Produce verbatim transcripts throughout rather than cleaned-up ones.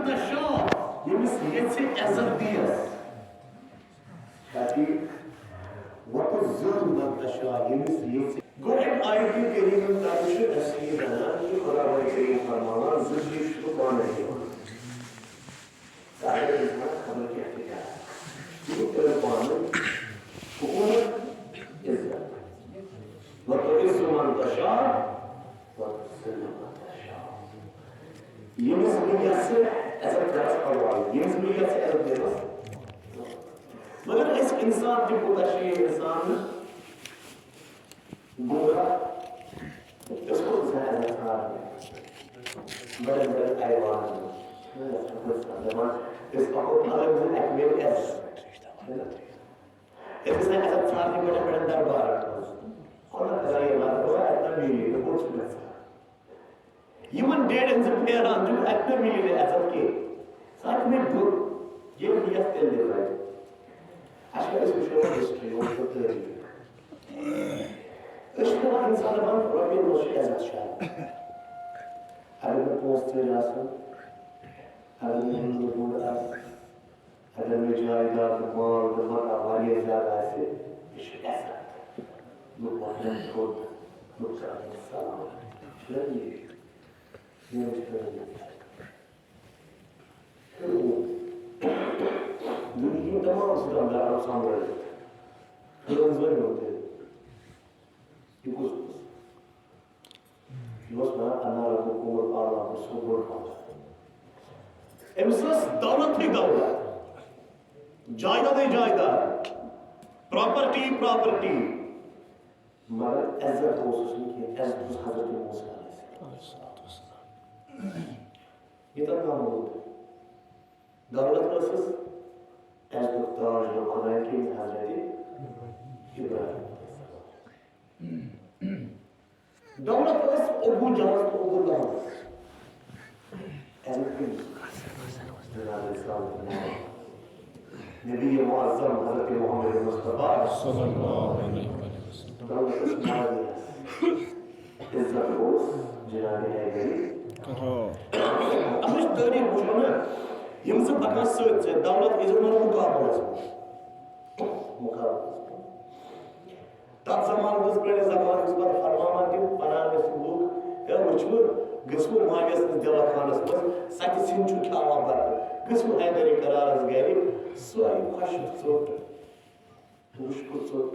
تشاء، ییٚمِس یژھِ عزت دِیَس۔ تاکہِ وَتُس زیُن من تشاء، ییٚمِس یژھِ۔ گوٚو، اَمہِ آیتہِ کریٖمہٕ طرفہٕ چھُ اَسہِ یہِ بنان کہِ خۄداوند کریٖم فرماوان، ذُلہِ چھُ پانَے یِوان۔ ظاہر چھُ خبر کیٛاہ تہِ کران۔ یہِ کٔر پانہٕ حکوٗمت عزت۔ وَتُعِزُّ مَن تَشَاءُ وَتُذِلُّ مَن تَشَاءُ۔ ییٚمِس بہٕ یَژھٕ عزت کرس پرواے، ییٚمِس بہٕ یَژھٕ عزت دِمس۔ مگر أسۍ اِنسان تہِ کوٗتاہ چھِ یہِ اِنسان گُمراہ۔ أسۍ کوٚت گژھان عزت ژھانٛڈنہِ؟ بڑٮ۪ن بڑٮ۪ن ایوانن منٛز۔ چھِنہٕ گژھان کُنہِ ساتہٕ دَپان، أسۍ پَکو الگ زِ اَتہِ میلہِ عزت۔ چھِنہٕ؟ أسۍ گژھان عزت ژھانٛڈنہِ بڑٮ۪ن بڑٮ۪ن دربارن منٛز۔ خۄدا خۄدا یہِ لَگٲو، اَتہِ نہ میلہِ، یہِ کوٚت چھُ گژھان؟ یِمن ڈیڈن زٕ پھیران چھُ، اَتہِ نہ میلہِ نہٕ عزت کینٛہہ۔ سُہ آسہِ مےٚ بُرٕ، ییٚلہِ بہٕ یَتھ تیٚلہِ دِمہٕ اَتہِ۔ اَسہِ چھِ، أسۍ وٕچھو ہسٹری، وٕچھو تٲریٖخ۔ أسۍ چھِ دَپان، اِنسان دَپان، رۄپیَن منٛز چھُ عزت شاید۔ اگر مےٚ پونٛسہٕ ژٔرۍ آسَن، اگر مےٚ ہُنٛد گُنٛد آسہِ، اگر مےٚ جایداد تہٕ مال تہٕ متاع واریاہ زیادٕ آسہِ، یہِ چھُ عزت۔ لُکھ وَنَن تھوٚد، لُکھ کَرَن سلام۔ چھُنہ یہِ؟ یہِ چھُ دُنیاہٕکۍ تمام ستم دار سنبھٲلِتھ۔ خۄدایَن زٲنۍ ووٚن تیٚلہِ، یہِ کُس اوس؟ یہِ اوس وَنان، "انا ربکم الاعلی"، بہٕ چھُس بوٚڑ پہن۔ أمِس ٲس دولتٕے دولت، جایدادٕے جایداد، پراپرٹی پراپرٹی، مگر عزت اوسُس نہٕ کینٛہہ۔ عزت اوس حضرت موسیٰ علیہ السلام۔ یہِ تَتھ کانٛہہ ووٚن۔ دولت ٲسٕس، عزتُک تاج لوٚگ خۄدایَن کٔمِس؟ حضرت ابراہیم۔ دولت ٲس ابو جہلس تہٕ ابو لہبس۔ عزت کٔمِس؟ جناب اسلام۔ نبی معظم حضرت محمد مصطفیٰ۔ صلی اللہ علیہ وسلم۔ دولت ٲس مالیس۔ عزت اوس جناب حیدری۔ اَتھ منٛز چھِ تٲریٖخ وٕچھو نا، یِم زٕ پَکان سۭتۍ سۭتۍ، دولت عزت منٛز مُقابلَس منٛز۔ مُقابلَس منٛز۔ تَتھ زمانہٕ منٛز، پرٛٲنِس زمانہٕ منٛز پَتہٕ فرماوان تِم، وَنان ٲسۍ لُکھ، "ہے وٕچھِو، گٔژھِو معاویَس نِش دیوہ خانَس منٛز، سَتہِ سِنۍ چھُ کھیٛاوان بَتہٕ، گٔژھِو حیدرِ قرارَس گَرِ، سُہ آیہِ خۄشٕک ژوٚٹ، مُشکُ ژوٚٹ۔"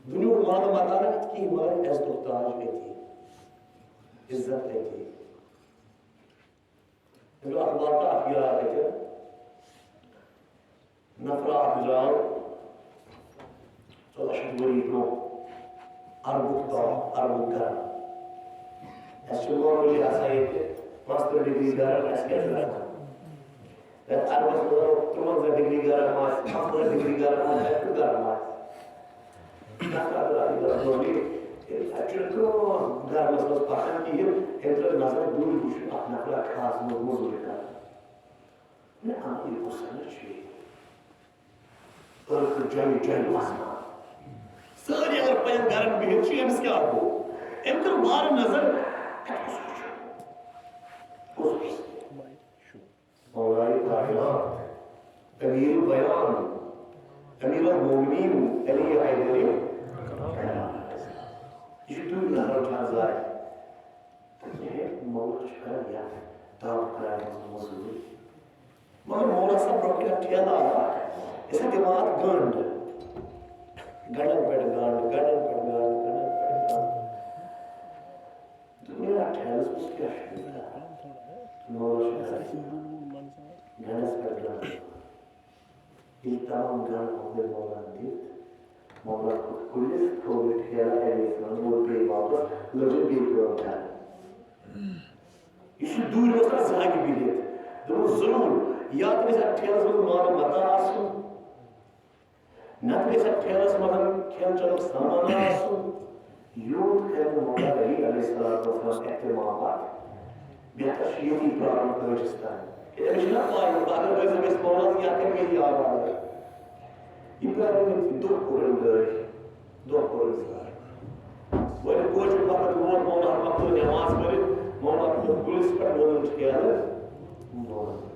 دُنیاہُک مال متاع نہٕ اَتہِ کِہیٖنۍ، مگر عزتُک تاج أتی، عزت أتی۔ مےٚ گوٚو اَکھ واقعہٕ اَکھ یاد اَتہِ۔ نفرا اَکھ درٛاو ژۄداہ شیٚتھ ؤری برٛونٛہہ عربُک تاپھ، عربُک گرم۔ اَسہِ چھُ معموٗلی آسان ییٚتہِ پانٛژترٕٛہ ڈگری گرم، اَسہِ کیٛاہ چھُ گژھان؟ یَتھ عربَس منٛز تُرٛوَنٛزاہ ڈگری گرم آسہِ، پانٛژترٕٛہ ڈگری گرم آسہِ، اَتہِ کیُتھ گرم آسہِ؟ نفرا درٛاو یہِ گرم، اَتہِ چھُنہٕ کانٛہہ گرمَس منٛز پَکان کِہیٖنۍ، أمۍ ترٛٲو نظر دوٗرِ، وٕچھُن اَکھ نفرا کھَس منٛز موٚزوٗرۍ کران۔ مےٚ آو یہِ غصہٕ نہ چھُ یہِ۔ ٲخٕر جۄمہِ جۄمہِ وَسان۔ سٲری اگر پنٕنٮ۪ن گرن بِہِتھ چھِ، أمِس کیٛاہ گوٚو؟ أمۍ کٔر وارٕ نظر، اَتہِ کُس کُس چھُ؟ کُس کُس؟ مولائے کائنات، امیر بیان، امیر المومنین علی حیدر۔ یہِ چھُ تیُتھ نظر وٕچھان ظاہر۔ ہے، مولا چھُ کران یَتھ دَب کران موٚزوٗرۍ۔ مگر مولا صٲب برٛونٛہہ کَنہِ ٹھیلہٕ اَکھ، أسۍ ہا دِوان اَتھ گنٛڈ۔ گنٛڈن پٮ۪ٹھ گنٛڈ، گنٛڈن پٮ۪ٹھ گنٛڈ، گنٛڈن پٮ۪ٹھ گنٛڈ۔ دوٚپُن، "یَتھ ٹھیلَس منٛز کیٛاہ چھُ یوٗتاہ؟" مولا چھُ کران گنٛڈس پٮ۪ٹھ گنٛڈ۔ ییٚلہِ تمام گنٛڈ ہۄپٲرۍ مولان دِتھ، مولا کھوٚت کُلِس، تھوٚو یہِ ٹھیلہٕ اَمے سان، ووت بیٚیہِ واپس، لٔج بیٚیہِ کٲم کرٕنۍ۔ یہِ چھُ دوٗرِ اوس تَتھ زنٛگہِ بِہِتھ۔ دوٚپُن، "ضروٗر، یا تہِ گژھِ اَتھ ٹھیلَس منٛز مال متاع آسُن، نَتہٕ گژھِ اَتھ ٹھیلَس منٛز کھٮ۪ن چٮ۪نُک سامان آسُن۔" یوٗت کَرِ نہٕ مولا علی علیہ الصلوۃ والسلام اہتمام اَتھ۔ بہتر چھُ ییٚتی پرٛارُن کٲجِس تام۔ کیٛازِ أمِس چھِنہ پَے، پَگاہ ٲسۍ أمِس مولَس یا کَرِ مےٚ یہِ آواز۔ یہِ پرٛارُن ییٚتی، دۄہ کوٚر أمۍ دٲرۍ، دۄہ کوٚر أمۍ دٲرۍ۔ وۄنۍ کٲجُک وقت ووت، مولا مۄکلٲو نٮ۪ماز پٔرِتھ، مولا کھوٚت کُلِس پٮ۪ٹھ۔ ٹھیلہٕ بۄن۔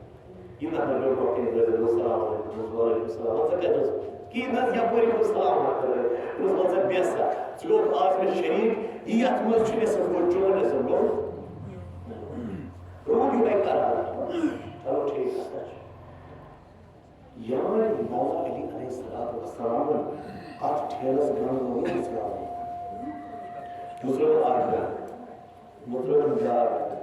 یہِ نفر پیوٚو برونٛہہ کَنہِ گٔژھِتھ، دوٚپُس، "السلام علیکم۔" دوٚپُس، "وعلیکم السلام۔" "وَن سا کَتہِ اوس؟" کِہیٖنۍ نہ حظ، یَپٲرۍ اوس سلام کران۔ دوٚپُس، "وَن سا بیٚہہ سا، ژٕ گوٚو آز مےٚ شریٖک، یہِ یَتھ منٛز چھُ مےٚ سۭتۍ گوٚو چون نٮ۪صٕف گوٚو۔" روٗد یِہوٚے قرار۔ چلو ٹھیٖک ہسا چھُ۔ یعنی مولا علی علیہ الصلوۃ والسلام اتھ ٹھیلس گنٛڈ لوگمُت ترٛاوُن۔ مُترٲوٕن اکھ گنٛڈ، مُترٲوٕن بیٛاکھ گنٛڈ۔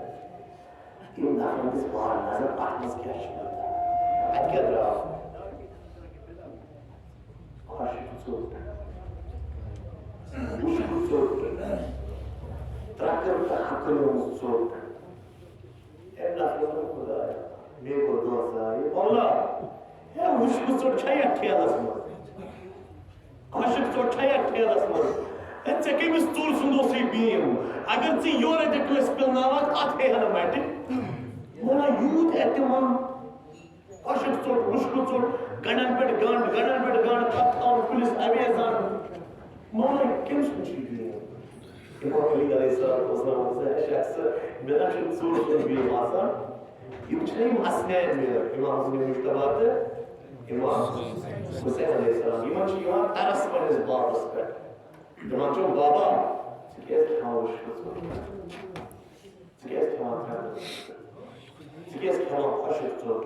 یِم نفرن دِژ وارٕ نظر، اتھ منٛز کیٛاہ چھُ لگان؟ اتہِ کیٛاہ درٛاو؟ خۄشٕک ژوٚٹ۔ وُشُک ژوٚٹ۔ ترٛکٕر تہٕ ہکھٕر ٲمٕژ ژوٚٹ۔ أمۍ نفرَن دوٚپ، "خدایا، مے کوٚر دۄہ ضایع۔ مولا، ہے، وُشُک ژوٚٹ چھا یَتھ ٹھیلَس منٛز؟ خۄشٕک ژوٚٹ چھا یَتھ ٹھیلَس منٛز؟ ہے، ژےٚ کٔمِس ژوٚر سُنٛد اوسُے بیٖم؟ اگر ژٕ یورٕ تہِ کٲنٛسہِ پِلناوَکھ، اَتھ ہیٚیہِ ہا نہٕ مَٹہِ۔" مولا، یوٗت اہتمام۔ خۄشٕک ژوٚٹ، وُشکہٕ ژوٚٹ، گنٛڈن پٮ۪ٹھ گنٛڈ، گنٛڈن پٮ۪ٹھ گنٛڈ، پتہٕ تھاوُن کُلِس اویزان۔ مولا، کٔمۍ سُنٛد چھُ یہِ بیٖم؟ امام علی علیہ الصلوۃ والسلام ووٚن، "ہے شخص، مےٚ نہ چھُنہٕ ژوٚر سُنٛد بیٖم آسان۔ یِم چھِنہ یِم حسنین میٲنۍ، امام حسن مجتبیٰ تہٕ امام حسین علیہ السلام۔ یِمن چھُ یِوان ترس پننِس بابس پٮ۪ٹھ۔ دپان چھُ، 'بابا، ژٕ کیازِ کھٮ۪وان وُشکہٕ ژوٚٹ؟ ژٕ کیازِ کھٮ۪وان ترٛکھ؟ ژٕ کیازِ کھٮ۪وان خۄشٕک ژوٚٹ؟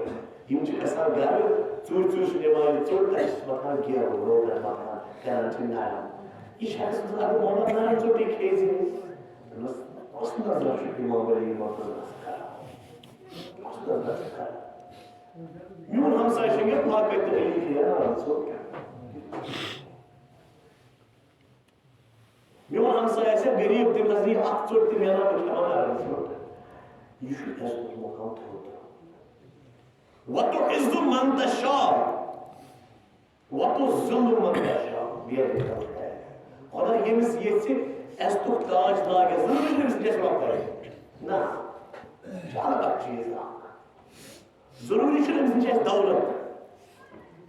یِم چھِ گژھان گرٕ، ژوٗرِ ژوٗرِ چھِ نِوان یہِ ژوٚٹ، تَتہِ چھِ مَتھان گیرو، روغن مَتھان، کران چھِ نرم۔ یہِ شخص اوس اگر محمد نرم ژوٚٹٕے کھیٚیہِ زِ، تٔمِس اوس نظر چھُ یِوان ؤری مرتضیٰ کران۔ اوس نظر چھُ کران۔ میون ہمسایہِ چھُ مےٚ فاقے تہٕ علی کھیٚیہِ نرم ژوٚٹ۔ میون ہمسایہِ آسہِ ہا غریٖب، تٔمۍ آسہِ نہٕ یہِ اکھ ژوٚٹ تہِ میلان، بہٕ کھٮ۪مہٕ ہا نرم ژوٚٹ۔ یہِ چھُ عزتُک مقام تھوٚد۔ وَتُعِزُّ مَن تَشَاءُ وَتُذِلُّ مَن تَشَاءُ بِیَدِکَ الْخَیْرُ۔ خۄدا ییٚمِس ییٚژھِ عزتُک تاج لاگہِ، ضروٗری چھُنہٕ أمِس گژھِ رۄپَے۔ نہ، چھُ الگ اکھ چیٖز اکھ۔ ضروٗری چھُنہٕ أمِس نِش آسہِ دولت،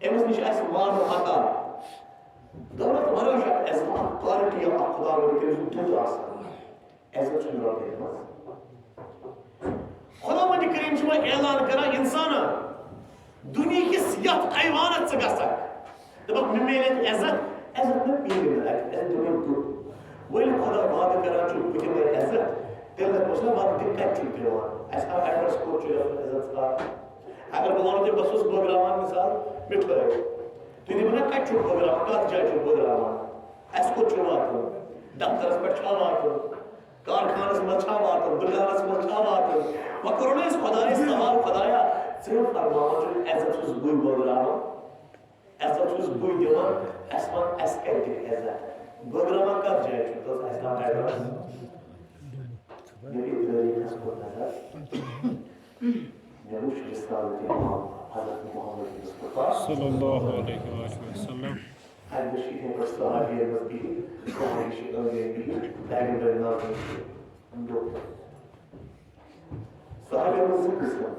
أمِس نِش آسہِ مال و متاع۔ دولت ورٲے چھُ اکھ عزت، اکھ quality، اکھ خۄداوند تٔمۍ سُنٛد دیُت آسان۔ عزت چھُنہٕ رۄپیَن منٛز۔ خۄداوند کریم چھُ وۄنۍ اعلان کران، انسانا، دُنیہکِس یتھ ایوانس ژٕ گژھکھ۔ دپکھ، مےٚ میلہِ اَتہِ عزت، عزت نہٕ پیٚیہِ نہٕ اَتہِ، عزت دِمے بہٕ۔ وۄنۍ خۄدا وعدٕ کران چھُ، بہٕ دِمے عزت، تیٚلہِ دپوس نہ، وَلہٕ تہِ کَتہِ چھُکھ دِوان؟ اَسہِ ہاو ایڈرَس کوٚت چھُ گژھُن عزت ژھانٛڈ۔ اگر بہٕ وَنہٕ تۄہہِ، بہٕ چھُس بٲگراوان مِثال مِٹھٲے، تُہۍ دِیِو مےٚ، کَتہِ چھُکھ بٲگراوان، کَتھ جایہِ چھُکھ بٲگراوان؟ اَسہِ کوٚت چھُ واتُن؟ دفترَس پٮ۪ٹھ چھا واتُن؟ کارخانس منٛز چھا واتُن، دُکانس منٛز چھا واتُن؟ وۄنۍ کوٚرُن اَسہِ خۄدایس سوال، خۄدایا، ژٕ فرماوان چھُکھ، عزت چھُس بٕے بٲگراوان، عزت چھُس بٕے دِوان، اَسہِ وَن، اَسہِ کَتہِ دِکھ عزت؟ بٲگراوان کَتھ جایہِ چھُ؟ دوٚپُس، اَسہِ تام ایڈرَس۔ مےٚ گٔے تٲریٖخَس کُن نظر۔ مےٚ وُچھ رسالت امام حضرت محمد مصطفیٰ صلی اللہ علیہ وسلم۔ اَتہِ وٕچھ یِتھَے پٲٹھۍ صحابی یَن منٛز بِہِتھ، صحابی چھِ أنٛدۍ أنٛدۍ بِہِتھ، پیغمبر ناظرین چھِ أنٛدۍ أنٛدۍ۔ صحابی یَن منٛز زٕ قٕسم۔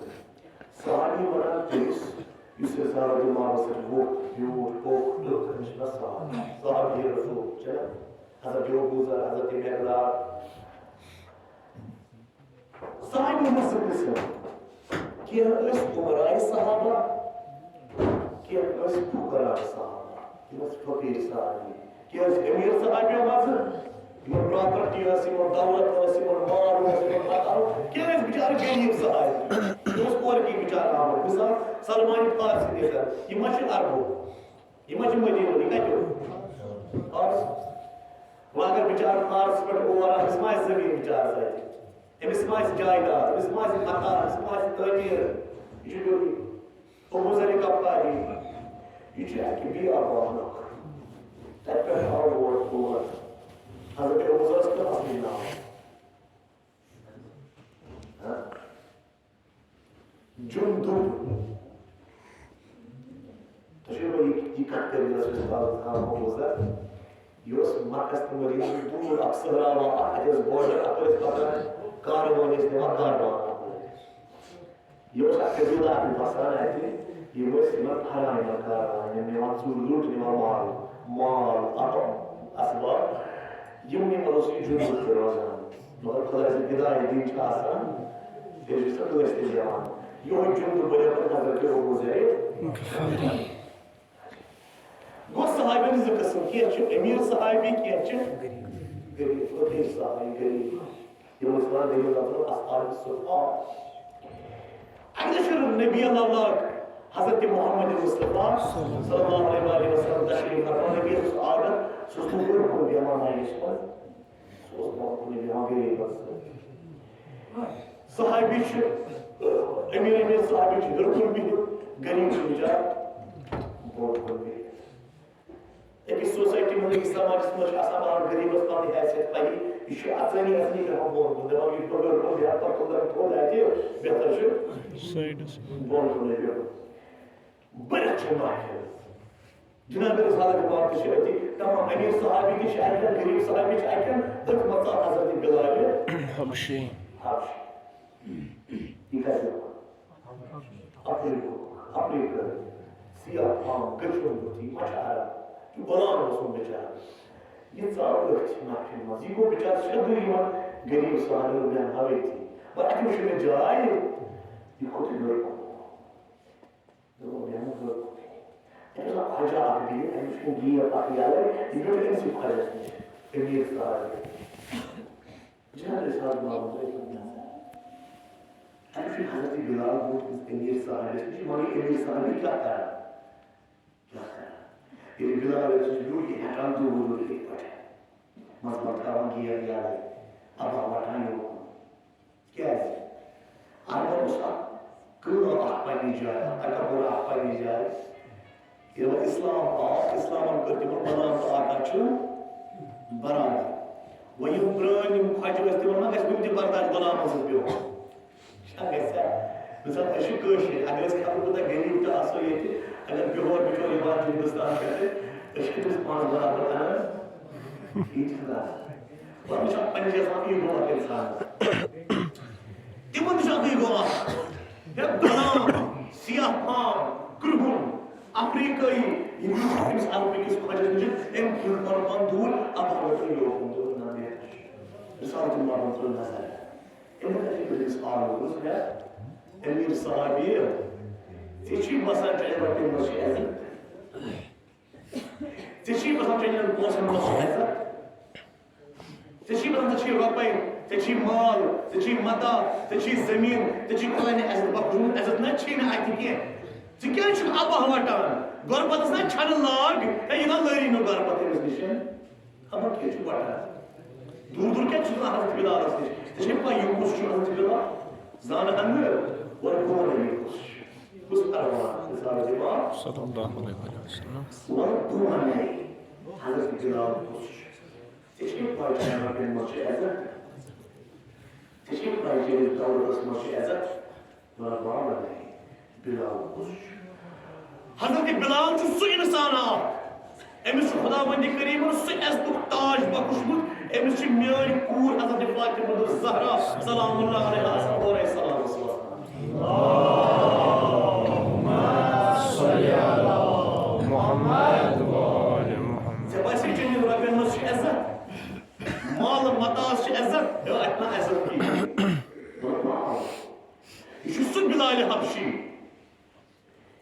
صحابی وَنان تٔمِس، یُس رسالت امامَس سۭتۍ ووٚتھ، بیوٗٹھ، پوٚک، تہٕ أمِس چھِ وَنان صحابی۔ صحابی رسول، چھِ نہ؟ حضرت ابو ذر، حضرت مقداد۔ صحابی ٲسۍ زٕ قٕسم۔ کینٛہہ ٲسۍ عمراء صحابہ، کینٛہہ ٲسۍ فقراء صحابہ، تِم ٲسۍ فقیٖر صحابی۔ کینٛہہ ٲسۍ أمیٖر صحابیو منٛزٕ، یِمن پراپرٹی ٲس، یِمن دولت ٲس، یِمن مال اوس، یِمن متاع اوس۔ کینٛہہ ٲسۍ بِچارٕ غریٖب صحابی۔ تِم ٲسۍ اورٕکی بِچارٕ آمٕتۍ۔ مثال، سلمان فارسی دِژ، یہِ ما چھُ عربُک؟ یہِ ما چھُ مدیٖنہٕ؟ یہِ کَتیُک؟ فارس۔ وۄنۍ اگر بِچارٕ فارس پٮ۪ٹھ اور آو، أمِس ما آسہِ زٔمیٖن بِچارَس اَتہِ؟ أمِس ما آسہِ جایداد؟ أمِس ما آسہِ مکان؟ أمِس ما آسہِ تعمیٖر؟ یہِ چھُ غریٖب۔ ابو ذر غفاری، یہِ چھُ اَکہِ بیابانُک۔ تَتہِ پٮ۪ٹھ آو اور تور۔ حضرت ابو ذرَس کیٛاہ اَصلی ناو؟ ہاں؟ جُندُب۔ تۄہہِ چھُو یہِ، یہِ کَتھ کٔرمٕژ اَسہِ اُستاد خان ابو ذر۔ یہِ اوس مَکَس تہٕ مدیٖنَس نِش دوٗر اَکھ صحرا واقع، اَتہِ ٲس border، اَپٲرۍ ٲسۍ پَکان کاروٲنۍ، ٲسۍ نِوان کاروان اَپٲرۍ۔ یہِ اوس اَکھ قبیٖلہٕ اَکھ بَسان اَتہِ، یِم ٲسۍ یِمَن پھَران یِمَن کاروان، یِم نِوان ژوٗرِ لوٗٹھ، نِوان مال، مال، اَتھ اسباب، یِم نِوان اوس یہِ جُندُب تہِ روزان۔ مگر خۄداے سٕنٛز ہدایت دِنۍ چھِ آسان، تیٚلہِ چھُ سُہ ٲسۍ تہِ زٮ۪وان۔ یِہوٚے جُملہٕ بنیو پتہٕ حضرت ابو ذر غفاری۔ گوٚو صحابین زٕ قٕسم، کینٛہہ چھِ أمیٖر صحابی، کینٛہہ چھِ غریٖب، فقیٖر صحابی، غریٖب۔ یِمن چھِ وَنان دٔلیٖل اَصحاب الصفات۔ اَکہِ دۄہ چھُ نبی اللہ حضرت محمد مصطفیٰ صلی اللہ علیہ وآلہ وسلم تشریف فرما۔ نبی اوس عادت، سُہ اوس نہٕ برٛونٛہہ کُن بیٚہوان مجلس منٛز، سُہ اوس برٛونٛہہ کُن بیٚہوان غریٖبس سۭتۍ۔ صحابی چھِ، أمیٖر أمیٖر صحابی چھِ ہیوٚر کُن بِہِتھ، غریٖب چھِ بِچارٕ بۄن کُن بِہِتھ۔ أکِس سوسایٹی منٛز، أکِس سماجس منٛز چھِ آسان مگر غریٖبس پنٕنۍ حیثیت پَیی، یہِ چھُ اَژٲنی اَژٲنی بیٚہوان بۄن کُن، دَپان، یہِ چھُ بغٲر کُن بیٚہوان، پَتہٕ کُن دَپان، تھوٚد آسہِ، بہتر چھُ سایڈس۔ بۄن کُن بیٚہُن۔ بٔرِتھ چھِ محفِل۔ جناب رسالت باب تہِ چھِ أتی، تمام أمیٖر صحابی تہِ چھِ اَتہِ، غریٖب صحابی چھِ اَتہِ، أتھۍ منٛز ژاو حضرت بلال حبشی۔ حبشی۔ یہِ کَتہِ اوس؟ افریقہ، افریقہ، سیاہ فام، کٔشیٖر بُتھی، مَچھِ عرب، یہِ غلام اوس وۄنۍ بِچارٕ۔ یہِ ژاو أتھۍ محفِلہِ منٛز۔ یہِ گوٚو بِچارٕ سیوٚدُے یِمَن غریٖب صحابیَن بیٚہن ہاوٕے تھی۔ مگر اَتہِ وٕچھ نہٕ جاے، یہِ کھوٚت یہِ لٔڑکہٕ۔ دوٚپُن، بیٚہمہٕ بہٕ۔ أمِس آو خۄجہ اکھ بِہِتھ، أمِس چھُ گیپ اکھ یَلَے، یہِ بیوٗٹھ أمسٕے خۄجَس نِش، أمیٖر صاحب۔ جناب رسالت بابَن دوٚپ، أمِس چھُ حضرت بلال بیوٗٹھ أمِس أمیٖر صاحبَس نِش، مگر یہِ أمیٖر صاحب یہِ کیٛاہ کران؟ کیٛاہ کران؟ ییٚلہِ بلال أمِس نِش بیوٗٹھ، یہِ ہٮ۪کان دوٗر دوٗر یِتھ پٲٹھۍ۔ منٛزٕ منٛزٕ تھاوان گیپ یَلَے، اَبا وَٹان یوکُن۔ کیٛازِ؟ عربن اوس اکھ کٲم اکھ پننہِ جایہِ، اکھ تکبر اکھ پننہِ جایہِ۔ ییٚلہِ وۄنۍ اسلام آو، اسلامن کٔر تِمن غلام تہٕ آقا چھُ برابر۔ وۄنۍ یِم پرٲنۍ یِم خۄجہِ ٲسۍ، تِمن ما گژھِ وُنہِ تہِ برداش غلامن سۭتۍ بِہُن؟ چھا گژھِ ہا؟ مثال، أسۍ چھِ کٲشِرۍ، اگر أسۍ خبر کوٗتاہ غریٖب تہِ آسو ییٚتہِ، اگر بِہور بِچور یِوان چھُ ہندوستان پٮ۪ٹھٕ، أسۍ چھِ تٔمِس پانس برابر انان؟ یہِ چھُنہٕ آسان۔ پتہٕ چھُ پننِس آسان ایٖگو اکھ اِنسانس۔ تِمن تہِ چھُ اکھ ایٖگو اکھ۔ ہے غلام، سیاہ فام، کرٛہُن، افریقٲیی، یِم چھِ أمِس عربہٕ کِس خۄجس نِش، أمۍ کھیوٚن پنُن پان دوٗر، اب ہاوو تۄہہِ یوکُن، دوٚپُن، نہ، مےٚ رسالت محمد تُل نظر۔ أمۍ ووٚن، اَسہِ چھُ أمِس آلو، دوٚپُس، ہے، أمیٖر صاحب، یہِ، ژےٚ چھُے باسان، چانٮ۪ن رۄپین منٛز چھُ عزت؟ ژےٚ چھُے باسان، چانٮ۪ن پونٛسن منٛز چھُ عزت؟ ژےٚ چھُے باسان، ژےٚ چھُے رۄپے، ژےٚ چھُے مال، ژےٚ چھُے متاع، ژےٚ چھُے زٔمیٖن، ژےٚ چھُے کانہِ عزت بخشومُت، عزت نہ چھُے نہٕ اَتہِ کینٛہہ۔ ژٕ کیٛازِ چھُکھ اَباہ وَٹان؟ غربتس نہ چھَنہٕ لاگ، ہے، یہِ نہ لٲری نہٕ غربت أمِس نِش۔ اَباہ کیٛازِ چھُکھ وَٹان؟ دوٗر دوٗر کیٛازِ چھُکھ نہٕ حضرت بِلالس نِش؟ ژےٚ چھے پَے، یہِ کُس چھُ حضرت بِلال؟ زانہٕ ہن نہٕ، وۄنۍ بہٕ وَنَے یہِ کُس چھُ۔ کُس پروان؟ مثال دِوان۔ صلی اللہ علیہ وسلم۔ وَلہٕ بہٕ وَنَے حضرت بِلال کُس چھُ۔ ژےٚ چھے پَے، چانٮ۪ن رۄپین منٛز چھُ عزت۔ ژےٚ چھے پَے، چٲنِس دولتس منٛز چھُ عزت۔ مگر بابا نہیں، بلال کُس چھُ؟ حضرت بلال چھُ سُہ اِنسان اکھ، أمِس چھُ خداوندِ کریٖمن سُہ عزتُک تاج بخشمُت، أمِس چھِ میٲنۍ کوٗر حضرت فاطمہ الزہرا سلام اللہ علیہا آسان اورے سلامس واتان۔ ژےٚ باسے چٲنٮ۪ن رۄپین منٛز چھِ عزت؟ مال متاعس چھِ عزت؟ ہے، اتہِ نہ عزت کِہیٖنۍ۔ یہِ چھُ سُہ بلال حبشی،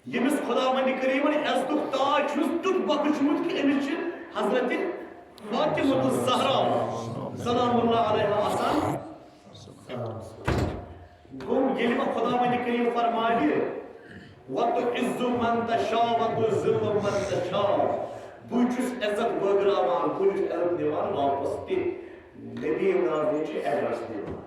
ییٚمِس خداوندِ کریٖمن عزتُک تاج چھُس تیُتھ بخشمُت کہِ أمِس چھِ حضرت فاطمہ الزہرا سلام اللہ علیہا آسان۔ گوٚو ییٚلہِ وۄنۍ خداوندِ کریٖم فرماوِ، "وَتُعِزُّ مَن تَشَاءُ وَتُذِلُّ مَن تَشَاءُ"، بہٕ چھُس عزت بٲگراوان، بہٕ چھُس عزت نِوان واپس تہِ۔ نبی نازنہِ چھِ ایڈریس دِوان۔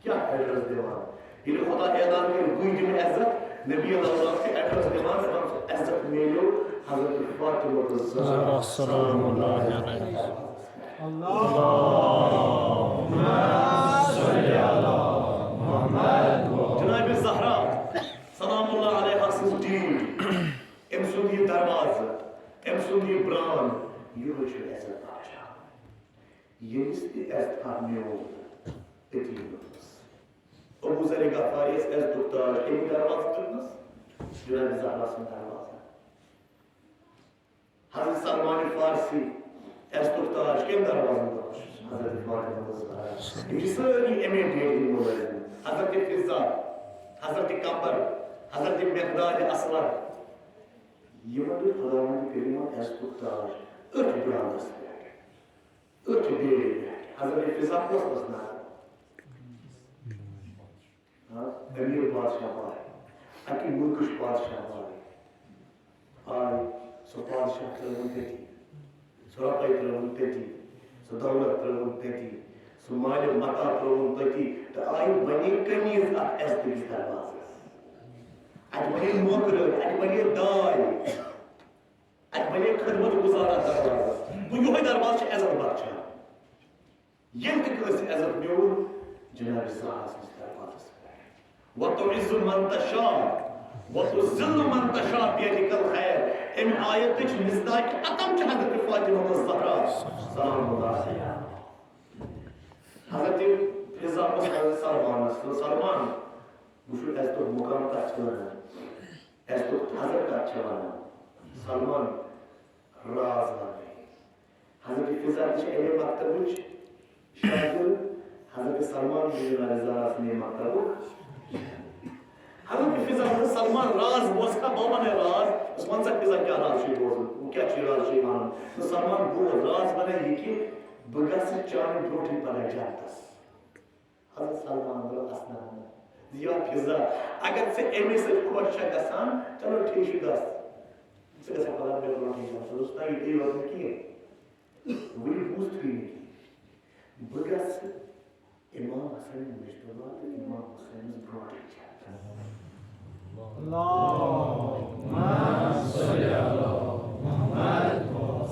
کیٛاہ ایڈریس دِوان؟ ییٚلہِ خۄدا اعلان کَرِ، بٕے دِمہٕ عزت، نبی اللہ چھِ ایڈریس دِوان، دَپان، سُہ عزت میلیو حضرت فاطمہ الزہرا سلام اللہ علیہا۔ جناب زہرا سلام اللہ علیہا سٕنٛز ٹیٖم، أمۍ سُنٛد یہِ دروازٕ، أمۍ سُنٛد یہِ برٛانٛد، یِہوٚے چھُ عزت بخشان۔ ییٚمِس تہِ عزت میوٗل، أتی میوٗلُس۔ ابو ذر غفاری یس عزتُک تاج، أمۍ دروازٕ دیُتنس جناب زہرا سُنٛد دروازٕ۔ حضرت سلمان فارسی عزتُک تاج، کٔمۍ دروازٕ دیُتنس؟ حضرت فاطمہ الزہرا۔ یِم چھِ سٲری اَمے ڈیٹہِ ہٕنٛدۍ مُلٲزِم۔ حضرت فضہ، حضرت قمبر، حضرت مقداد اصغر، یِمن دیُت خداوند کریمن عزتُک تاج أتھۍ برانٛدس پٮ۪ٹھ، أتھۍ بیرِ پٮ۪ٹھ۔ حضرت فضہ کۄس ٲس ناو؟ ہاں، امیر بادشاہ بھاے، اکہِ ملکٕچ بادشاہ بھاے۔ آے سُہ بادشاہ ترٲوٕن تٔتی، سُہ رۄپَے ترٲوٕن تٔتی، سُہ دولت ترٲوٕن تٔتی، سُہ مالہِ متاع ترٲوٕن تٔتی، تہٕ آیہِ بنے کنیز اکھ عزتٕکِس دروازس۔ اَتہِ بنے نوکرٲے، اَتہِ بنے داے، اَتہِ بنے خدمت گزار اکھ دروازس۔ گوٚو، یِہوٚے دروازٕ چھُ عزت بخشان۔ ییٚلہِ تہِ کٲنٛسہِ عزت میوٗل، جناب زہراہَس نِش دروازس پٮ۪ٹھ۔ وَتُعِزُّ مَن تَشَاءُ وَتُذِلُّ مَن تَشَاءُ بِیَدِکَ الْخَیْرُ۔ اَمہِ آیتٕچ مصداق اتم چھِ حضرت فاطمہ الزہرا سلام اللہ علیہا۔ حضرت فضہ اوس حضرت سلمانس، دوٚپ، سلمان، وٕچھِو عزتُک مقام کتھ چھِ ونان، عزتُک حضرت کتھ چھِ ونان۔ سلمان راز وننٕے۔ حضرت فضہ تہِ چھِ اَمے مکتبٕچ شاگرد، حضرت سلمان بن علی زہرا سٕنٛدے مکتبُک۔ حضرت فضہ، حضرت سلمان راز بوزکھا، بہٕ وَنَے راز، بہٕ وَنہٕ ژےٚ فضہ کیٛاہ راز چھُے بوزُن، کیٛاہ چھُے راز چھُے وَنُن۔ تہٕ سلمان بوز، راز وَنَے یہِ کہِ بہٕ گژھٕ چانہِ برونٛٹھٕے پَگاہ جنتَس۔ حضرت سلمان درٛاو اَسناونہٕ۔ یا فضہ، اگر ژٕ أمِس سۭتۍ خۄش چھَکھ گژھان، چلو ٹھیٖک چھُ، گژھ۔ ژٕ گژھکھ پَگاہ مےٚ برونٛٹھٕے جنتَس۔ دوٚپُس، نہ، یہِ گٔے یوت نہٕ کِہیٖنۍ۔ وٕنہِ بوٗزتھٕے نہٕ کِہیٖنۍ۔ بہٕ گژھٕ امام حسن مجتبیٰ تہٕ امام حسینس برونٛٹھٕے جنتس۔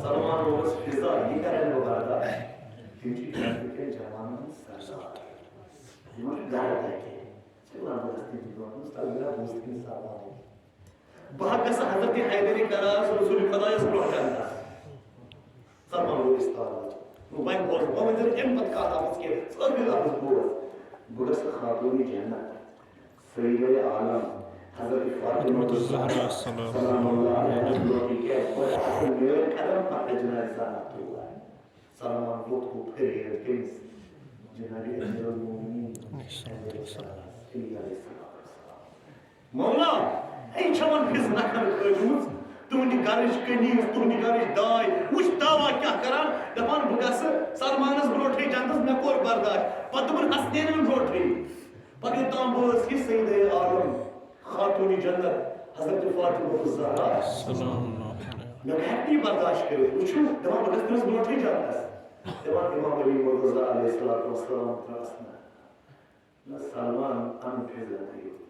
سلمان ووٚنُس، فضہ، یہِ کرن بہٕ برداشت؟ تِم چھِ جنتہٕ کٮ۪ن جوانن ہٕنٛدۍ سردار۔ یِمن چھُ گرٕ تتہِ۔ ژٕ وَن بہٕ گژھٕ تِہنٛدِ برونٛٹھ، دوٚپُس، تَلہٕ مےٚ بوٗز تِہنٛدِ سلمانٕکۍ۔ بہٕ ہا گژھٕ حضرت حیدر کرار رسول خدایس برونٛہہ جنتس۔ سلمان گوٚو استاد۔ وۄنۍ بوز، وۄنۍ ؤنۍ زِ اَمہِ پتہٕ کانٛہہ لفظ کینٛہہ، ژٕ ٲخری لفظ بوز۔ بہٕ گژھٕ خاتوٗنِ جنت، سیدِ عالم، حضرت فاطمہ الزہرا سلام اللہ علیہا برونٛہہ کینٛہہ، گۄڈٕ آسن میٲنۍ قدم، پتہٕ جنازِ سلام اللہ۔ سلمان ووٚتھ گوٚو پھِرِ یِتھ کٔنۍ جناب امیر المومنین علیہ السلام، علی علیہ السلام۔ مولا، ہے چھَوَن فِضہ نَکھَن کھٲجمٕژ، تُہٕنٛدِ گَرٕچ کنیز، تُہٕنٛدِ گَرٕچ داے، وٕچھ دعویٰ کیٛاہ کَران، دَپان بہٕ گژھٕ سلمانَس برونٛٹھٕے جنتَس، مےٚ کوٚر برداش، پَتہٕ دوٚپُن حسنینَن برونٛٹھٕے۔ پَتہٕ یوٚتام بٲژ کہِ سیدِ عالم خاتوٗنِ جنت حضرت فاطمہ الزہرا۔ سلام اللہ علیہا۔ مےٚ ہیٚکہِ نہٕ یہِ برداشت کٔرِتھ۔ وٕچھِو، دَپان بہٕ گژھٕ تٔمِس برونٛٹھٕے جنتَس۔ دَپان امام علی مرتضیٰ علیہ الصلوۃ والسلام درٛاس نہ۔ نہ، سلمان، اَن فِضہ تہِ یوت۔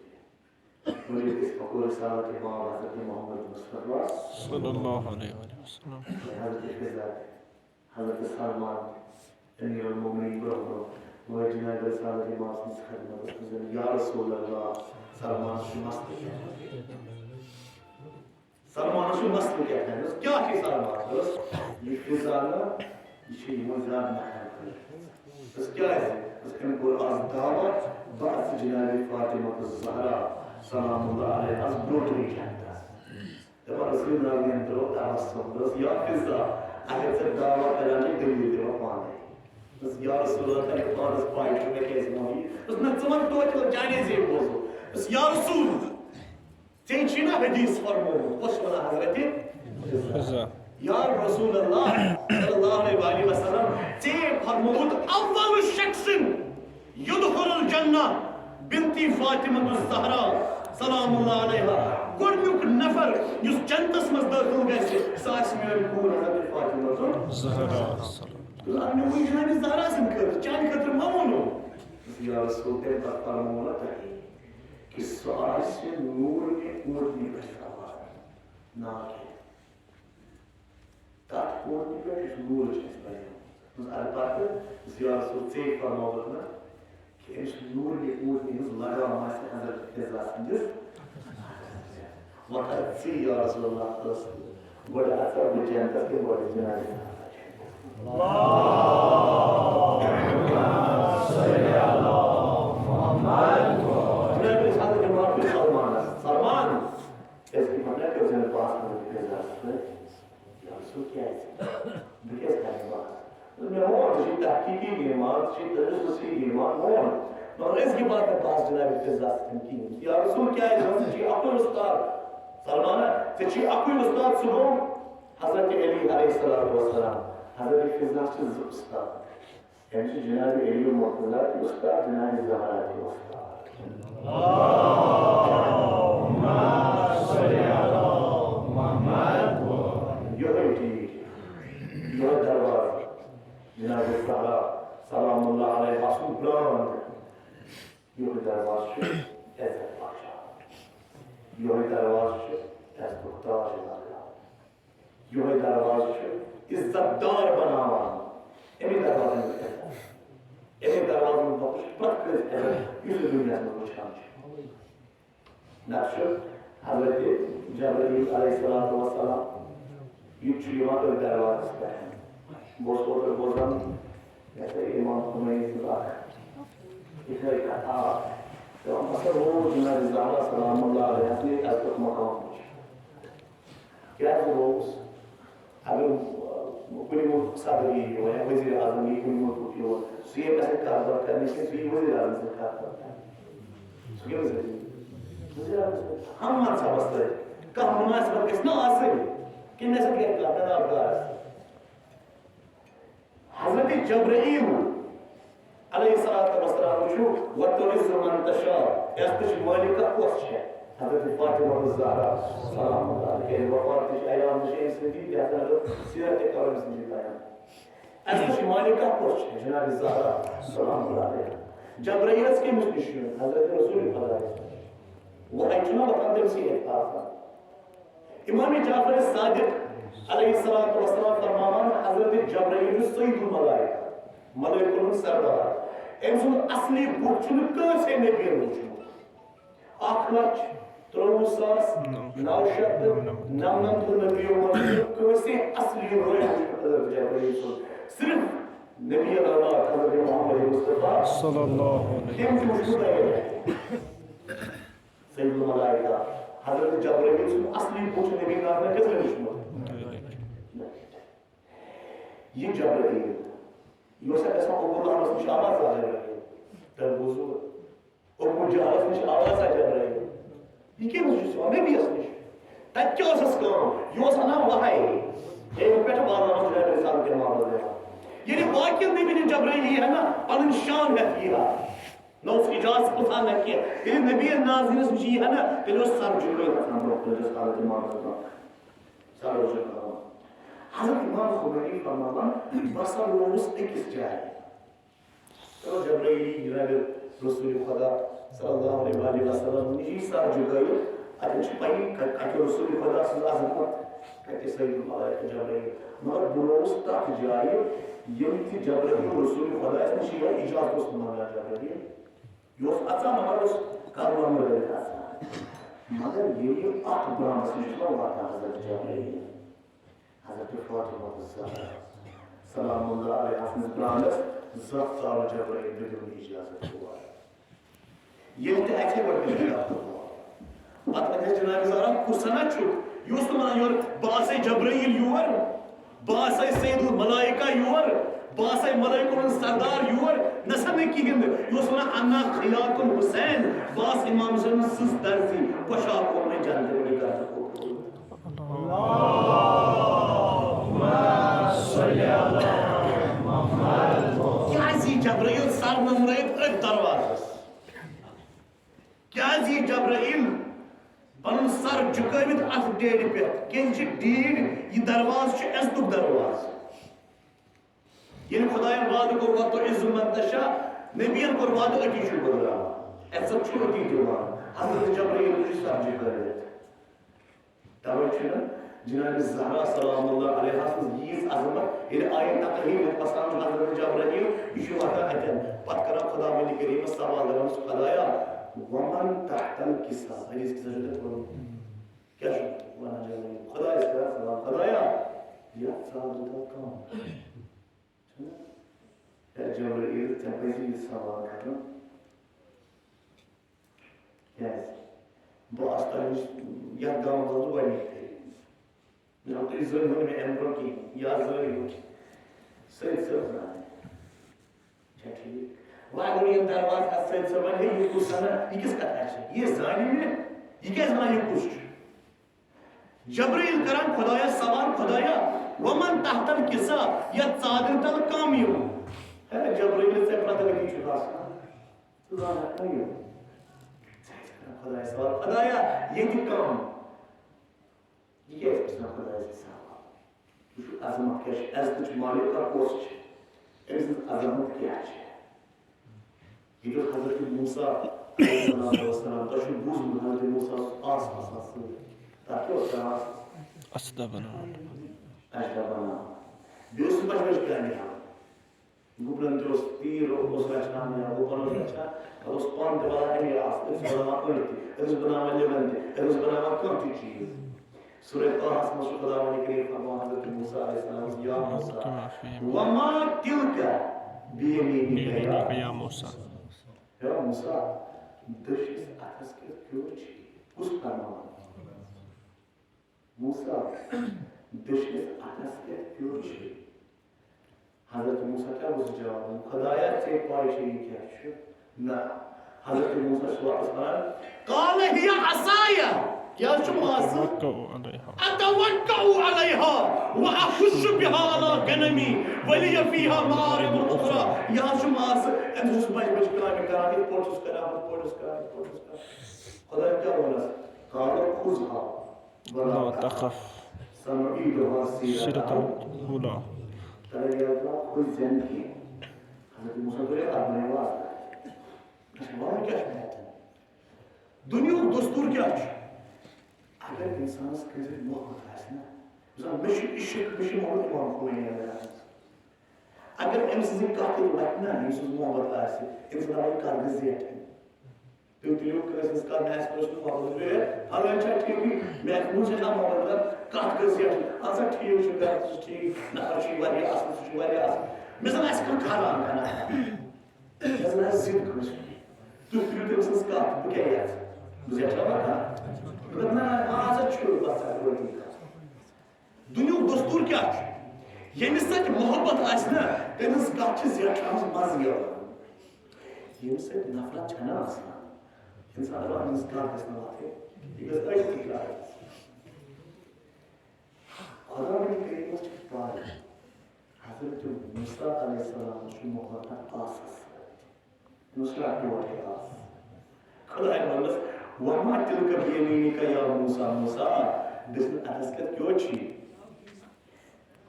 ؤلِو أسۍ پَکو رسالت امام حضرت محمد مصطفیٰ۔ صلی اللہ علیہ وآلہ وسلم۔ حضرت فِضہ، حضرت سلمان، امیر المومنین برونٛہہ برونٛہہ وٲتۍ جناب رسالت امام سٕنٛدِس خدمتس منٛز۔ یا رسول اللہ، سلمان چھُ مسلہٕ کیٛاہ؟ سلمانس چھُ مسلہٕ کیٛاہ تام؟ دوٚپُس، کیٛاہ چھُے سلمان؟ دوٚپُس، یہِ فِضہ نہ، یہِ چھِ یِمو زیادٕ نکھٕ کٔرمٕتۍ۔ دوٚپُس، کیٛازِ؟ دوٚپُس، أمۍ کوٚر آز دعویٰ، بہٕ اَژٕ جناب فاطمہ الزہرا سلام اللہ علیہا برونٛٹھٕے جنتس۔ دَپان رسول ناویَن ترٛوو تبسم، دوٚپُس، یا فِضہ، اگر ژےٚ دعویٰ کران چھِ، دٔلیٖل دِوان پانے۔ دوٚپُس، یا رسول اللہ، تۄہہِ پانس پاے چھُ مےٚ کیٛازِ ووٚن یہِ؟ دوٚپُس، نہ، ژٕ وَن توتہِ، چانے زیو بوزو۔ دوٚپُس، یا رسول، ژےٚ چھُے نا حدیث فرمومُت، کۄس چھِ وَنان حضرت؟ فِضہ۔ یا رسول اللہ صلی اللہ علیہ وآلہ وسلم، ژےٚ فرمومُت، اول شخص یدخل الجنہ بنتی فاطمہ الزہرا سلام اللہ علیہا، گۄڈٕنیُک نفر یُس جنتس منٛز دٲخل گژھِ، سُہ آسہِ میٲنۍ کوٗر حضرت فاطمہ الزہرا۔ مےٚ ووٚن، یہِ چھُ جناب زہرا سٕنٛدِ خٲطرٕ، چانہِ خٲطرٕ ما ووٚنُو؟ یا رسول، تٔمۍ پتہٕ فرموو نہ تۄہہِ کہِ سُہ آسہِ نوٗرنہِ اوٗنٹنہِ پٮ۪ٹھ سوار۔ نا کینٛہہ۔ تَتھ اوٗنٹنہِ پٮ۪ٹھ یُس نوٗر چھُ اَسہِ بنیومُت۔ دوٚپُس، اَدٕ پَتہٕ زِ یا رسول، ژے فرمووُتھ نہ کہِ أمِس نوٗرنہِ اوٗنٹنہِ ہٕنٛز لگام آسہِ حضرت فِضہ سٕنٛدِس۔ وۄنۍ کَر ژٕ یا رسول اللہ ٲس گۄڈٕ اَژٕ بہٕ جنتَس کِنہٕ گۄڈٕ جنازِ؟ جناب، أسۍ حضرت امام سلمانَس، سلمان، أسۍ کِتھ پٲٹھۍ کٔر زَن پاسہٕ حضرت فِضہ سۭتۍ؟ یا رسول، کیٛازِ؟ بہٕ کیٛازِ کَرٕ یہِ بحث؟ مےٚ ووٚن، ژٕ چھُے تحقیٖقی ایمان، ژٕ چھُے تجسسی ایمان، ووٚن۔ مگر أزکہِ باتہِ بحث جناب فضہ سۭتۍ کِہیٖنۍ۔ یا رسول، کیٛازِ؟ ژےٚ چھُے اَکُے اُستاد۔ فرمانا، ژےٚ چھُے اَکُے اُستاد، سُہ گوٚو حضرت علی علیہ الصلوۃ والسلام۔ حضرت فضہ چھِ زٕ اُستاد۔ أمِس چھِ جناب علی مرتضیٰ تہِ اُستاد، جناب زہرا تہِ اُستاد۔ یِہوٚے چیٖز، یِہوٚے دروازٕ۔ جناب زہرا سلام اللہ علیہا سُنٛد برٛانٛد، یِہوٚے دروازٕ چھُ عزت بخشان، یِہوٚے دروازٕ چھُ عزتُک تاج لاگان، یِہوٚے دروازٕ چھُ عزت دار بناوان۔ اَمی دروازٕ منٛز عزت، اَمی دروازٕ منٛز بخش پرٛٮ۪تھ کٲنٛسہِ عزت، یُس یہِ دُنیاہَس منٛز وٕچھان چھُ۔ نقشہٕ حضرت جبرائیل علیہ الصلوۃ والسلام، یہِ چھُ یِوان أتھۍ دروازَس پٮ۪ٹھ۔ بہٕ اوسُس اوترٕ بوزان، یہِ ہسا یہِ امام خمینی سٕنٛز اکھ یِتھے کتھ۔ آ، تہٕ مثلاً روز جناب زہرا سلام اللہ علیہا سٕنٛدِ عزتُک مقام وٕچھ۔ کیٛازِ روز؟ اگر، آ، کُنہِ مُلکُک صدر یی یور یا وزیر اعظم یی کُنہِ مُلکُک یور، سُہ یی مےٚ سۭتۍ کتھ باتھ کرنہِ کِنہٕ سُہ یی وزیر اعظم سۭتۍ کتھ باتھ کرنہِ؟ سُہ کیٛاہ وزیر اعظم؟ وزیر اعظم سۭتۍ۔ ہم منصبس سۭتۍ کانٛہہ مُناسبت گژھِ نہ آسٕنۍ کہِ مےٚ سۭتۍ گژھِ کانٛہہ ناکار۔ حضرت جبرائیل علیہ الصلوۃ والسلام چھُ، "وتعز من تشاء"، عزتٕچ مٲلِکہ کۄس چھےٚ؟ حضرت فاطمہ الزہرا سلام اللہ علیہا، کیٛازِ وفات تہِ چھِ ایام تہِ چھِ أمۍ سٕنٛدی، لہذا اگر سیرت تہِ کرو أمۍ سٕنٛدی بیان۔ عزتٕچ مٲلِکہ کۄس چھےٚ؟ جناب زہرا سلام اللہ علیہا۔ جبرائیلس کٔمِس نِش چھُ یُن؟ حضرت رسول خدایس نِش۔ وحی چھُنہ وۄتھان تٔمۍ سٕے اَتھِ آسان۔ امام جعفر صادق علیہ الصلوۃ والسلام فرماوان، حضرت جبرائیل چھُ سید الملائکہ، ملائکن ہُنٛد سردار۔ أمۍ سُنٛد اصلی بُتھ چھُنہٕ کٲنٛسے نبیَن وُچھمُت۔ اکھ لچھ ترٛوُہ ساس نو شیٚتھ تہٕ نَمنَمتھ نبیو منٛز چھُنہٕ کٲنٛسے اصلی روے وُچھمُت حضرت جبرائیل سُنٛد۔ صرف نبی اللہ حضرت محمد مصطفیٰ صلی اللہ علیہ وسلم۔ تٔمۍ چھُ وُچھمُت۔ سید الملائکہ، حضرت جبرائیل سُنٛد اصلی بُتھ چھُ نبی ناظرن کِتھ کٔنۍ وُچھمُت؟ یہِ جبرائیل، یہِ اوس اَسہِ گژھان ابو لہبس نِش آواز آ جبرائیل۔ تۄہہِ بوٗزوٕ؟ ابو جہلس نِش آواز آ جبرائیل۔ یہِ کٔمِس نِش چھُ یِوان؟ نبیَس نِش۔ تَتہِ کیٛاہ ٲسٕس کٲم؟ یہِ اوس اَنان وحی۔ ہے، پٮ۪ٹھٕ واتناوان جناب رسالت محمد۔ ییٚلہِ باقین نبین جبرائیل یی ہا نا، پنٕنۍ شان ہٮ۪تھ یی ہا۔ نہ اوس اجازت پرژھان نہ کینٛہہ۔ ییٚلہِ نبی نازنینس نِش یی ہا نا، تیٚلہِ اوس سر جُکٲوِتھ آسان برونٛہہ کُن، یُس حضرت امام حضرت سر اوس جُکاوان۔ حضرت امام خمینی فرماوان، بہٕ ہسا رووُس أکِس جایہِ۔ چلو، جبرائیل یی جناب رسول خدا صلی اللہ علیہ وآلہ وسلم نِش یی سر جُکٲوِتھ، اَتٮ۪ن چھِ پَیی کَتہِ، کَتہِ رسول خدا سٕنٛز عظمت، کَتہِ سید الملائکہ جبرائیل۔ مگر بہٕ رووُس تَتھ جایہِ، ییٚلہِ تہِ جبرائیل رسول خدا نِش یی ہا، اجازت اوس نہٕ منٛگان جبرائیل۔ یہِ اوس اژان، مگر اوس کلمہٕ مُلٲوِتھ اژان۔ مگر ییٚلہِ اَتھ برٛانٛدَس نِش اوس واتان حضرت جبرائیل، حضرت فاطمہ الزہرا سلام اللہ علیہا سٕنٛدِس برٛانٛدَس زانٛہہ ژاو نہٕ جبرائیل بدون اجازت یور۔ ییٚلہِ تہِ اَژِ ہے گۄڈٕ کٔرِتھ کَتھ۔ پتہٕ وَنہِ ہے جناب زہرا، کُس ہنا چھُ؟ یہِ اوس نہٕ وَنان یورٕ، بہٕ آسَے جبرائیل یور۔ بہٕ آسَے سید الملائکہ یور، بہٕ آسَے ملائکن ہُنٛد سردار یور، نہ سا نہٕ کِہیٖنۍ نہٕ۔ یہِ اوس وَنان، "انا خیاط الحسین"، بہٕ آسہٕ امام حسین سٕنٛز درزی، پوشاک اوٚن مےٚ جنتہٕ پٮ۪ٹھ گرٕ کوٚرمُت۔ کیٛازِ یی جبرائیل سر نمرٲیِتھ أتھۍ دروازس؟ کیٛازِ یی جبرائیل پنُن سر جُکٲوِتھ اتھ ڈیڈِ پٮ۪ٹھ؟ کیٛازِ چھِ ڈیٖڈ، یہِ دروازٕ چھُ عزتُک دروازٕ۔ ییٚلہِ خدایَن وعدٕ کوٚر، "وَتُعِزُّ مَن تَشَاءُ"، نبیَن کوٚر وعدٕ، أتی چھُ بٲگراوان۔ عزت چھُ أتی دِوان۔ حضرت جبرائیل چھُ سر جُکٲوِتھ۔ توے چھُنہٕ جناب زہرا سلام اللہ علیہا سٕنٛز ییٖژ عظمت، ییٚلہِ آیہِ تقریٖب یَتھ پسند حضرت جبرائیل، یہِ چھُ واتان اَتٮ۪ن۔ پتہٕ کران خداوندِ کریٖمس سوال، دَپان چھُس، "خدایا، وَمَن تَحْتَ الْكِسَاءِ"، حدیث کِس حضرت پوٚرمُت۔ کیٛاہ چھُ وَنان جبرائیل؟ خدایَس کران سوال، "خدایا، یَتھ ژاو دِتو کم؟" چھُنہ؟ ہے جبرائیل، ژےٚ پَزِ یہِ سوال کرُن۔ کیٛازِ؟ بہٕ آسہٕ تۄہہِ نِش یَتھ گامَس منٛز گۄڈٕنِکۍ پھِرِ۔ مےٚ دوٚپ، تُہۍ زٲنِو نہٕ مےٚ اَمہِ برٛونٛہہ کِہیٖنۍ، یا زٲنِو کینٛہہ۔ سٲری ژٕ زانٕنۍ۔ چھا ٹھیٖک؟ وۄنۍ اگر یِم دروازٕ اَتھ سۭتۍ سۭتۍ وَنہِ، "ہے، یہِ کُس زَنان؟ یہِ کِس کَتھِ آسہِ؟ یہِ زانہِ مےٚ؟ یہِ کیٛازِ وَنان، یہِ کُس چھُ؟" جبرائیل کران خۄدایَس سوال، "خۄدایا، ومن تحت الکسا، یَتھ ژادرِ تَل کَم یِم؟" ہے، جبرائیل، ژےٚ پَتہ کَتہِ چھُ آسان؟ ژٕ زانکھ نہٕ یِم۔ ژٕ ٲسۍ کران خۄدایَس سوال، "خۄدایا، ییٚتہِ کَم؟" یہِ کیٛازِ پرٛژھان خۄدایَس یہِ سوال؟ یہِ چھُ عظمت کیٛاہ چھِ؟ عزتٕچ مالک کۄس چھِ؟ أمۍ سٕنٛز عظمت کیٛاہ چھِ؟ یہِ دیُت حضرت موسیٰ علیہ الصلوۃ والسلام، تۄہہِ چھُو بوٗزمُت حضرت موسیٰ اوس آس آسان سۭتۍ۔ تَتھ کیٛاہ اوس کران؟ اَسہِ دَپان۔ اَسہِ دَپان۔ بیٚیہِ اوس سُہ بَجہِ بَجہِ کامہِ ہاوان۔ گُپنن تہِ اوس تیٖر اوس رچھان یا گُپن اوس رچھان، پتہٕ اوس پن تہِ والان اَمی آسہٕ، أمِس بناوان أڑۍ تہِ، أمِس بناوان لِبن تہِ، أمِس بناوان کانٛہہ تہِ چیٖز۔ سورہ طٰہَس منٛز چھُ خۄداوندِ کریم فرماوان حضرت موسیٰ علیہ السلام، یا موسیٰ، وما تلک بیمینک یا بیمینک یا موسیٰ۔ یا موسیٰ، دٔچھنِس اَتھس کیُتھ کیُتھ چھُ یہِ؟ کُس فرماوان؟ موسیٰ، دٔچھنِس اَتھس کیٛاہ پیوٚو چھُ؟ حضرت موسیٰ کیٛاہ اوس جواب دِوان؟ خۄدایا، ژےٚ پَے چھےٚ یہِ کیٛاہ چھُ؟ نہ۔ حضرت موسیٰ چھُ واپس وَنان، قال هي عصاي، یہِ حظ چھُ ماسہٕ۔ أتوكأ عليها۔ أتوكأ عليها وأهش بها على غنمي ولي فيها مآرب أخرى۔ یہِ حظ چھُ ماسہٕ، أمِس چھُس بَجہِ بَجہِ کامہِ کران، یِتھ پٲٹھۍ چھُس کران، ہُتھ پٲٹھۍ چھُس کران، یِتھ پٲٹھۍ چھُس کران۔ خۄداین کیٛاہ ووٚنُس؟ قال خذها ولا تخف سنعيدها سيرتها الأولى۔ تَلے ییٚلہِ ترٛاو کھُج زٮ۪نہٕ کینٛہہ۔ حضرت موسیٰ دوٚپ، "یہِ اَتھ بَنٲیِو آز تانۍ۔ اَسہِ وَنُن کیٛاہ چھُ مےٚ اَتٮ۪ن؟ دُنیاہُک دستوٗر کیٛاہ چھُ؟ اگر اِنسانَس کٲنٛسہِ سۭتۍ محبت آسہِ نا، مثال، مےٚ چھُ عشق، مےٚ چھُ محبت اِمام خمینی علیہ السلام۔ اگر أمۍ سٕنٛز یہِ کَتھ ییٚتہِ وَتھِ نا، أمۍ سٕنٛز محبت آسہِ، أمۍ سٕنٛز دَپان، یہِ کَتھ گٔژھ زیٹھٕنۍ۔" تُہۍ تُلِو کٲنٛسہِ ہٕنٛز کَتھ، مےٚ آسہِ کٲنٛسہِ ہُنٛد محبت، ہے، فلٲنۍ چھا ٹھیٖکٕے؟ مےٚ آسہِ کُنہِ سۭتۍ چھا محبت کران؟ کَتھ کٔژ یا چھِ؟ اَدٕ سا ٹھیٖک چھُ، کَتھ چھُ ٹھیٖک، نفر چھُ واریاہ اَصٕل، سُہ چھُ واریاہ اَصٕل۔ مےٚ زَن آسہِ کانٛہہ کھَران کَران۔ مےٚ زَن آسہِ ضِد کٲنٛسہِ۔ تُہۍ تُلِو تٔمۍ سٕنٛز کَتھ، بہٕ کیٛاہ یَژھٕ؟ بہٕ زیٹھا ما کانٛہہ؟ مےٚ دوٚپ، نہ، نہ، آز ہا چھُ، بَس، ژٕ ہا روزِ یہِ کَتھ۔ دُنیُک دستوٗر کیٛاہ چھُ؟ ییٚمِس سۭتۍ محبت آسہِ نا، تٔمِس کَتھ چھِ زیٹھراونَس مَزٕ یِوان۔ ییٚمِس سۭتۍ نفرت چھَنہٕ آسان، اِنسان دَپان، أمِس کَتھ گژھِ نہٕ وَتھٕنۍ، یہِ گژھِ أتھۍ تہِ کَرٕنۍ۔ خۄداوندِ کریٖمَس چھِ پَے، حضرت موسیٰ علیہ السلام چھُ محبت آسَس سۭتۍ۔ نصرت ٹوٹھ آس۔ خداے ووٚنُس، "وما تلک بیمینک یا موسیٰ، موسیٰ، دٔچھنہِ اَتھس کیٛاہ کیٛاہ چھُے؟"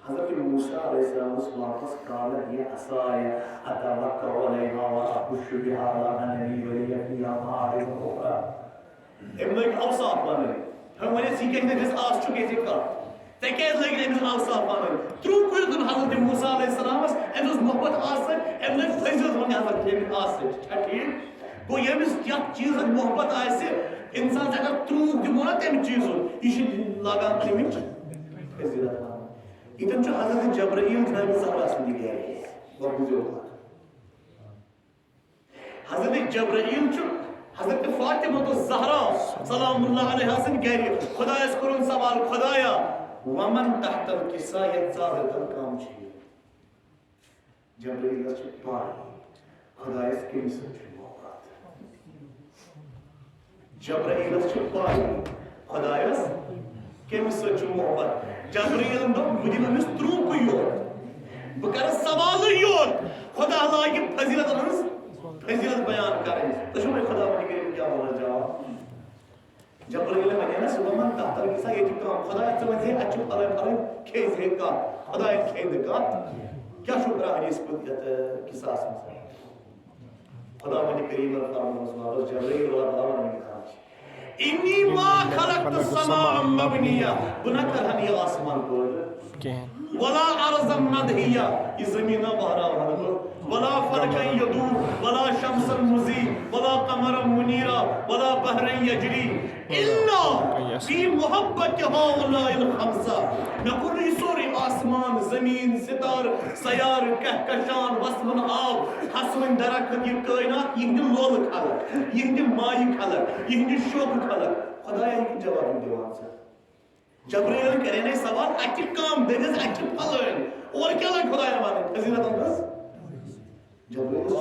حضرت موسیٰ علیہ السلام اوس واپس، "قال هي عصاي أتوكأ عليها وأهش بها على غنمي ولي فيها مآرب أخرى۔" أمۍ لٲگۍ اوصاف وَنٕنۍ۔ ہُمۍ وَنٮ۪س، "یہِ کیٛازِ نہٕ دِژ آس چھُ کیٛازِ کَتھ؟ ژےٚ کیٛازِ لٲگۍ أمِس اوصاف وَنٕنۍ؟" ترٛوو کُنہِ کُن حضرت موسیٰ علیہ السلامَس، أمِس اوس محبت آس سۭتۍ، أمۍ لٲگۍ فضیلت وَنٕنۍ حضرت ییٚمہِ آس سۭتۍ۔ چھا ٹھیٖک؟ گوٚو، ییٚمِس یَتھ چیٖزَن محبت آسہِ، اِنسان چھُ اگر ترٛوو تہِ وَنان تَمہِ چیٖزُک، یہِ چھُ لاگان تَمِچ فضیلت وَنٕنۍ۔ ییٚتٮ۪ن چھُ حضرت جبرائیل جناب زہرا سٕنٛدِ گَرِ۔ وۄنۍ بوٗزِو کَتھ۔ حضرت جبرائیل چھُ حضرت فاطمہ الزہرا سلام اللہ علیہا سٕنٛدِ گرِ۔ خۄدایَس کوٚرُن سوال، "خۄدایا، ومن تحت الکسا، یَتھ ژادرِ تل کم چھِ یہِ؟" جبرائیلَس چھِ پَے، خۄدایَس کٔمِس سۭتۍ چھُ محبت۔ جبرائیلَس چھِ پَے، خۄدایَس کٔمِس سۭتۍ چھُ محبت۔ جبرائیلَن دوٚپ، "بہٕ دِمہٕ أمِس ترٛوٗکُے یوت، بہٕ کَرٕ سوالٕے یوت، خۄدا لاگہِ فضیلتَن ہٕنٛز فضیلت بیان کَرٕنۍ۔" تُہۍ چھِو وۄنۍ خۄداوندِ کریٖم کیٛاہ وَنان جواب؟ جبرائیل وَنہِ نا، "ومن تحت الکسا، ییٚتہِ کَم، خۄدایا، ژٕ وَنہِ زِ اَتہِ چھُ فلٲنۍ فلٲنۍ، کھیٚیہِ زِ کَتھ، خۄدایَن کھیٚیہِ نہٕ کَتھ، کیٛاہ چھُ پرٛاہنہِ یِتھ پٲٹھۍ یَتھ، اَ، کِساہَس منٛز؟" خۄداوندِ کریٖمَن فرمووُس واپس، جبرائیل، وَلہٕ بہٕ وَنہٕ یہِ کَتھ۔ انی ما خلقت السماء مبنیہ، بہٕ نہ کَرٕہَن یہِ آسمان پٲدٕ۔ کِہیٖنۍ۔ ولا ارضا مدحیہ، یہِ زٔمیٖن نہ وَہراوہَن بہٕ۔ ولا فلکا یدور، ولا شمسا مضیء، ولا قمرا منیرا، ولا بحرا یجری، الا فی محبت هؤلاء الخمسہ۔ مےٚ کوٚر نہٕ یہِ سورُے آسمان، زٔمیٖن، ستارٕ، سیارٕ، کہکشان، وسوُن آب، ہسوٕنۍ درخت، یہِ کائنات، یِہنٛدِ لولہٕ خلق، یِہنٛدِ مایہِ خلق، یِہنٛدِ شوقہٕ خلق۔ خۄدایا، یہِ کیٛاہ جواب چھُکھ دِوان ژٕ؟ جبرائیلن کرینے سوال، اَتہِ چھِ کم، دٔپِس، اَتہِ چھِ فلٲنۍ۔ اورٕ کیٛاہ لگہِ خۄدایَن وَنٕنۍ؟ فضیلت اوس۔ جبرائیل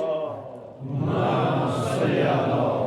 اللهم صل على